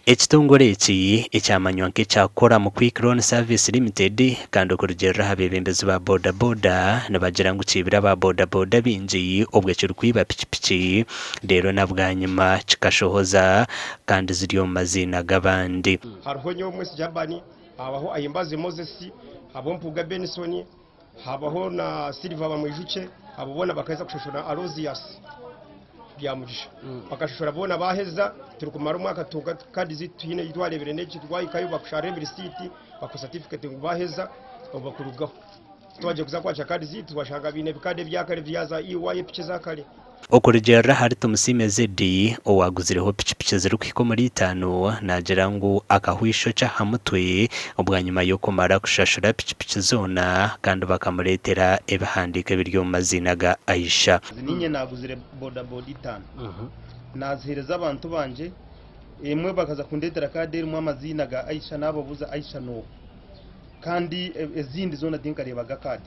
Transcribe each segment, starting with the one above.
Ekitongore eki ekyamanywa nk'ekya Koram Quick Loan Service Limited kandi okurugiirira aha beebembezi ba boda boda nibagira ngu kiibire aba boda boda baingi obwo kirikwiba pikipiki reero na bwanyima kikashohoza kandi ziri omu maziina g'abandi. Hariho nyowe Mwesigye Abani, habaho Ayimbaze Moses, habaho Mpuuga Benson, Habaho na Silver Bamwijukye, abo boona bakaheza kushashura Aloysius Byamugisha. Bakashashura boona baaheza, turikumara omwaka tutunga kaadi zaitu tihaine ei twareebire n'eki, twahikayo bakusharira ebirisiiti, bakuha satifiketi ngu baaheza obwo bakurugaho. Twagiire kuza kwakira kaadi zaitu twashanga baine ebikaadi ebya kare bya za EY epiki eza kare. Okurugiirira ahari Tumusiime Zeddy owaaguzireho pikipiki zirikuhika omuri itaano, naagira ngu akahwa eishokye aha mutwe bwanyima y'okumara kushashura pikipiki zoona kandi bakamureetera ebihandiiko ebiri omu maziina ga Aisha. Niinye naaguzire bodaboda itaano, naaziheereza abantu bangye, emwe bakaza kundeetera kaadi erimu amaziina ga Aisha naababuuza Aisha n'oha? Kandi ezindi zoona tinkareebaga kaadi.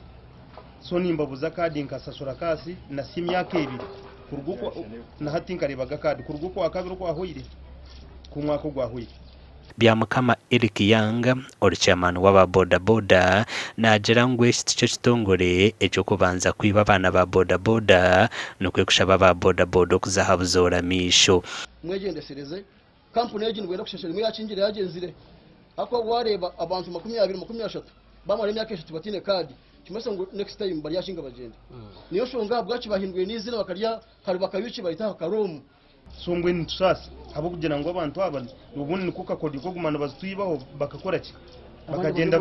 So nimbabuza kaadi nkasasura kaasi nasya emyaka ebiri kuruga okwa na hati nkarebaga kaadi kuruga okwakabiri okwahweire kw'omwaka ogwahweire. Byamukama Eric Young ori chairman w'aba boda boda naagira ngu eki tikyo kitongore eky'okubanza kwiba abaana ba boda boda nikwo kushaba aba boda boda okuza aha buzoora maisho. Mwegyendesereze, kampuni egi nibwenda kushashura emwe yakingire yagyenzire ahakuba wareeba abantu 20 30 bamara emyaka eshatu bataine kaadi nikimanyisa ngu next time baryakinga bagyende. Niyo nshonga ahabwaki bahindwire n'eizina bakarya hari bakayuki barita aha karoomu. So mbwenu nitusaasa ahabw'okugira ngu abantu aba obundi niko kakodyo k'okuguma nibazitwibaho bakakora ki? Bakagyenda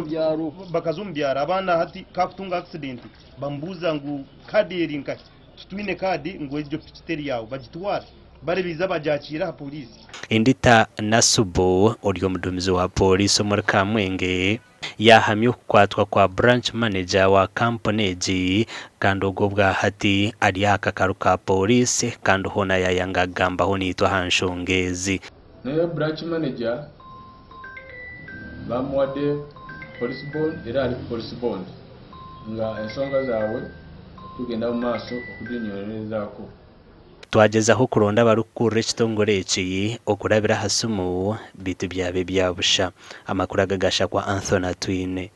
bakaza omu byaro abaana hati kakutunga accident bamubuuza ngu kaadi eri nkahi? Titwine kaadi ngu egyo piki teri yaawe bagitwara bari baija bagyakiira aha pooriisi. Endita Nasubo ori omuduumizi wa pooriisi omuri Kamwenge yaahamya okukwatwa kwa Branch Manager wa kampuni egi kandi ogwo obwahati ari aha kakaru ka pooriisi kandi hoona yaayanga kugambaho naitwe aha nshonga ezi. Naye Branch Manager bamuwadde Police Bond era ali ku Police Bond nga ensonga zaabwe tugenda mu maaso okuginywererezaako. Twagyezaho kuronda abarikukurira ekitongore eki okurabira aha simu beitu byaba ebya busha. Amakuru aga gashakwa Anthony Atwine.